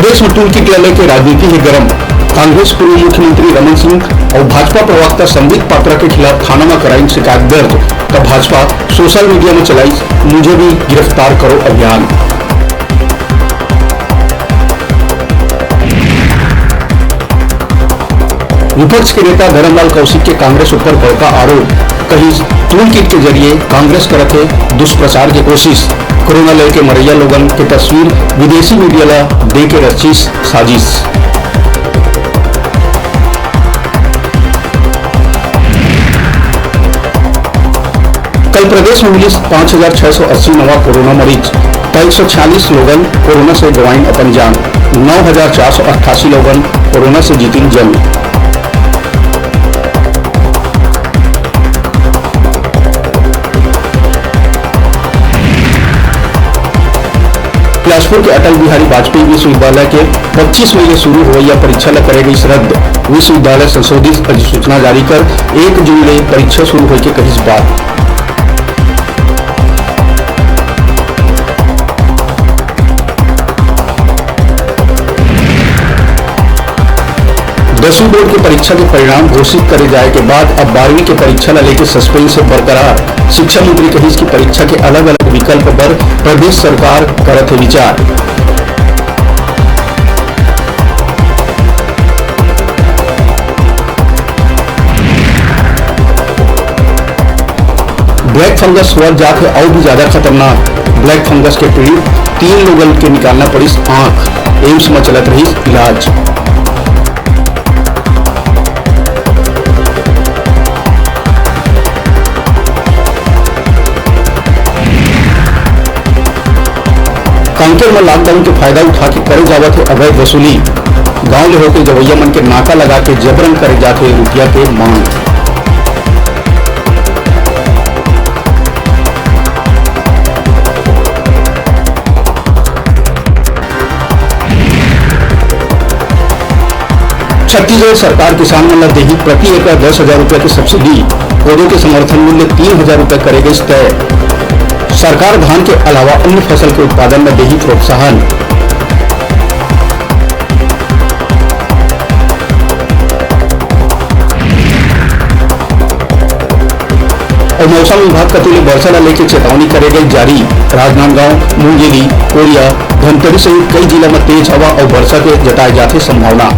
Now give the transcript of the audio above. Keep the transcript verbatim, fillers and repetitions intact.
प्रदेश में टूल किट ल लेके राजनीति हे गरम। कांग्रेस पूर्व मुख्यमंत्री रमन सिंह अउ भाजपा प्रवक्ता संबित पात्रा के खिलाफ थाना म कराइन शिकायत दर्ज, त भाजपा सोशल मीडिया म चलाइस "मुझे भी गिरफ्तार करो" अभियान। विपक्ष के नेता धरमलाल कौशिक के कांग्रेस ऊपर बड़का आरोप, कहिस टूल किट के जरिए कांग्रेस करत हे दुष्प्रचार के कोशिश। कोरोना लेके मरइया लोगन के तस्वीर विदेशी मीडिया ला दे के रचिस साजिश। कल प्रदेश में मिलिस पाँच हजार छह सौ अस्सी नवा कोरोना मरीज, त एक सौ छियालीस लोगन कोरोना से गंवाइन अपन जान, नौ हजार चार सौ अट्ठासी लोगन कोरोना से जीतिन जंग। बिलासपुर के अटल बिहारी वाजपेयी विश्वविद्यालय के पच्चीस मई ले शुरू होवइया परीक्षा ल करे गइस रद्द। विश्वविद्यालय संशोधित अधिसूचना जारी कर एक जून ले परीक्षा शुरू होय के कहिस बात। दसवीं बोर्ड के परीक्षा के परिणाम घोषित करे जाए के बाद अब बारहवीं के परीक्षा ल लेके सस्पेंस हे बरकरार। शिक्षा मंत्री कहिस कि परीक्षा के अलग-अलग विकल्प बर प्रदेश सरकार करत हे विचार। ब्लैक फंगस होवत जात हे अउ भी ज्यादा खतरनाक। ब्लैक फंगस के पीड़ित तीन लोगन के निकालना पड़िस आंख, एम्स म चलत रहिस इलाज। कांकेर म लॉकडाउन के फायदा उठा के करे जावत हे अवैध वसूली। गांव ले होके जवइया मन के नाका लगा के जबरन करे जात हे रुपया के मांग। छत्तीसगढ़ सरकार किसान मन ल देही प्रति एकड़ दस हजार रुपया के सब्सिडी, कोदो के समर्थन मूल्य तीन हजार रुपया करे गइस तय। सरकार धान के अलावा अन्य फसल के उत्पादन ल देही प्रोत्साहन। अउ मौसम विभाग कति ले वर्षा ल लेके चेतावनी करे गई जारी। राजनांदगांव, मुंगेली, कोरिया, धमतरी सहित कई जिला म तेज हवा अउ वर्षा के जताए जाथे संभावना।